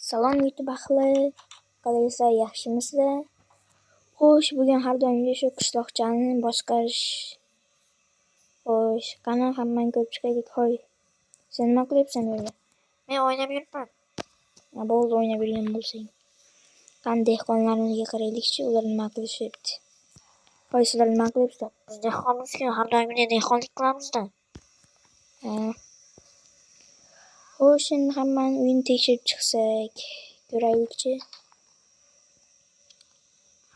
Salom YouTube ahli, qalaysizlar, yaxshimisizlar? Xo'sh, bugun har doimgi shu qishloqchani boshqarish. Xo'sh, qani hammani ko'rib chiqaylik. Hoy, sen nima qilyapsan u yerda? Men o'ynab yuribman. Ha, bo'ldi, o'ynab yurgan bo'lsang. Qani dehqonlarimizga qaraylikchi, ular nima qilishyapti? Hoy, sizlar nima qilyapsizlar? Biz dehqonmiz-ku, har doimgidek dehqonlik qilamiz-da. Ha. Xo'sh, endi hammani uyini tekshirib chiqsak, ko'raylikchi.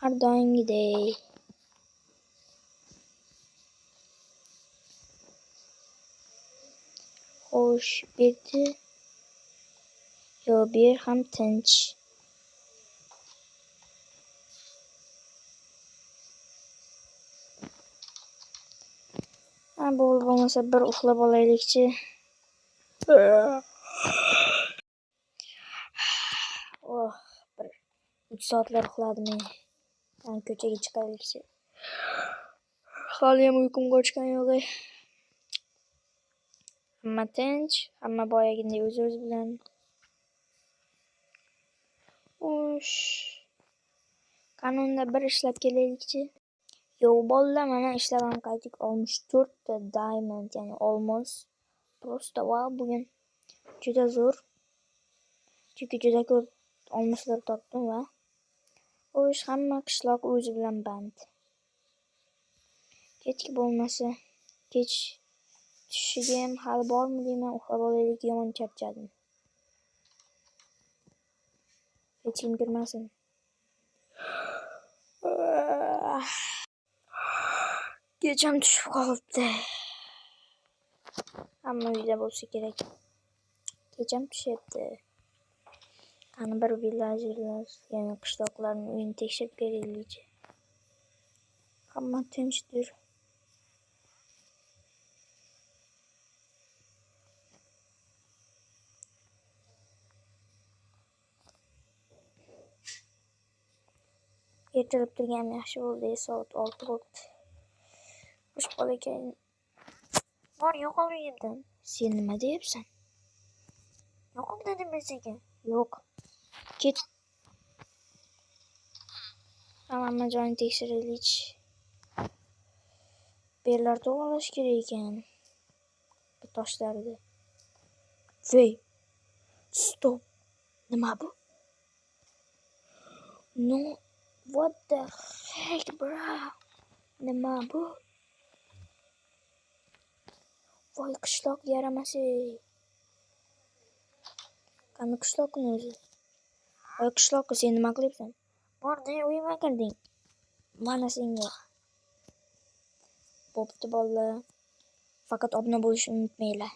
Har doimgidek. Xo'sh, bu yerda yo'q, bu yer ham tinch. Ha, bo'ldi, bo'lmasa bir uxlab olaylikchi. Oh, bir 3 soatlar uxladim. Men ko'chaga chiqaylikchi. Haliyam uyqum qochgan yo'q. Hamma tinch, hamma boyagidek o'z-o'zi bilan. Xo'sh. Qani unda bir ishlab kelaylikchi. Yo'q, bolalar, mana ishlab ham qaytdik. 64 ta diamond, ya'ni olmos. Просто wow, bugun juda zo'r. Chunki juda ko'p olmoslar topdim va xo'sh, hamma qishloq o'zi bilan band. Kechki bo'lmasa, kech tushishiga ham hali bormi deyman, uxlab olaylik, yomon charchadim. Hech kim kirmasin. Kecham tushib qolibdi. Hamma uyda bo'lsa kerak. Kecham tushyapti. Qani bir villagerlar, ya'ni qishloqlarning uyini tekshirib kelaylikchi. Hamma tinchdir. Ertalab turganim yaxshi bo'ldi, soat 6 bo'libdi. Xo'sh, bolakay. Bor, yo'qol uyimdan. Sen nima deyapsan? Yo'qol dedim men senga. Yo'q. Ket. Hamma joyini tekshiraylik. Bu yerlar to'g'rilash kerak ekan. Bu toshlarni. Vey. Stop. Nima bu? No, what the heck, bro? Nima bu? Voy, qishloq yaramasi. Qani qishloqni o'zi? Voy, qishloq, sen nima qilyapsan? Bor, ne uyimga kirding? Mana senga. Bo'pti, bolalar. Faqat obuna bo'lishni unutmanglar.